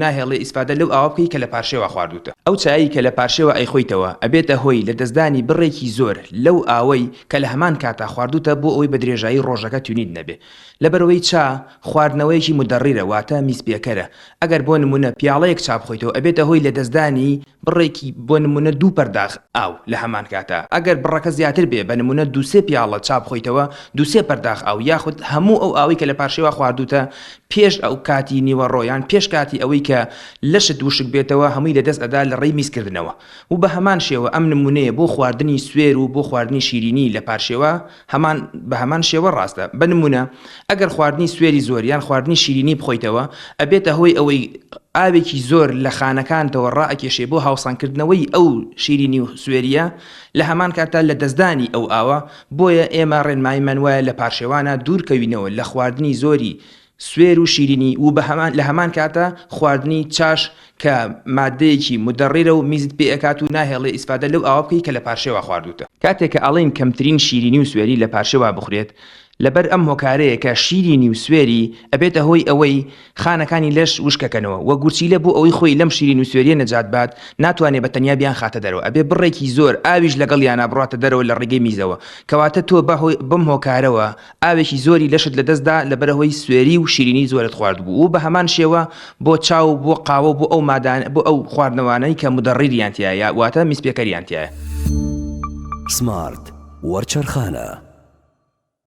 ناهێڵێ ئیسفادە لەو ئاوە بکەی کە لە پارشێوا خواردووتە. ئەو چایەی کە لە پارشێوا ئەیخۆیتەوە ئەبێتە هۆی لەدەستدانی بڕێکی زۆر لەو ئاوەی کە لە هەمان کاتا خواردووتە بۆ ئەوەی بە درێژایی ڕۆژەکە تونیت نەبێ. لەبەرئەوەی چا خواردنەوەیەکی مدەڕیرە واتە میزپێکەرە ئەگەر بۆ نموونە پیاڵەیەک چا بخۆیتەوە ئەبێتە هۆی لەدەستدانی بڕێکی بۆ نموونە دوو پەرداخ ئاو لە هەمان کاتا ئەگەر بڕەکە زیاتر بێ بە نموونە دوو سێ پیاڵە چا بخۆیتەوە دوو سێ پەرداخ ئاو یاخود هەموو ئەو ئاوەی کە لە پارشێوا خواردووتە پێش ئەو کاتی نیوەڕۆ یان پێش کاتی ئەوەی کە لەشت وشک بێتەوە هەمووی لەدەست ئەدا لە ڕێی میزکردنەوە و بە هەمان شێوە ئەم نموونەیە بۆ خواردنی سوێر و بۆ خواردنی شیرینی لە پارشێوا هەمان بە هەمان شێوە ڕاستە بە نموونە ئەگەر خواردنی سوێری زۆر یان خواردنی شیرینی بخۆیتەوە ئەبێتە هۆی ئەوەی ئاوێکی زۆر لە خانەکانتەوە ڕائەکێشێ بۆ هاوسەنگکردنەوەی ئەو شیرینی و سوێریە لە هەمان کاتا لە دەستدانی ئەو ئاوە بۆیە ئێمە ڕێنماییمان وایە لە پارشێوانە دوور کەوینەوە لە خواردنی زۆری سوێر و شیرینی و بە هەمان لە هەمان کاتا خواردنی چاش کە ماددەیەکی مدەڕیرە و میزت پێ ئەکات و ناهێڵێ ئیسفادە لەو ئاوە بکەی کە لە پارشێوا خواردووتە. کاتێ کە ئەڵێین کەمترین شیرینی و سوێری لە پارشێوا بخورێت لەبەر ئەم هۆکارەیە کە شیرینی و سوێری ئەبێتە هۆی ئەوەی خانەکانی لەش وشکەکەنەوە و گورچیلە بۆ ئەوەی خۆی لەم شیرین و سوێریە نەجات بات ناتوانێ بە تەنیا بیانخاتە دەرەوە ئەبێ بڕێکی زۆر ئاویش لەگەڵیانا بڕاتە دەرەوە لە ڕێگەی میزەوە کەواتە تۆ بە هۆی بەم هۆکارەوە ئاوێکی زۆری لەشت لەدەست دا لەبەرئەوەی سوێری و شیرینی زۆرت خواردبوو و بەهەمان شێوە بۆ چا و بۆ قاوە و بۆ ئەو مادانە بۆ ئەو خواردنەوانەی کە مدەڕیریان تیایە واتە میزپێکەریان تیایە. سمارت وەرچەرخانە.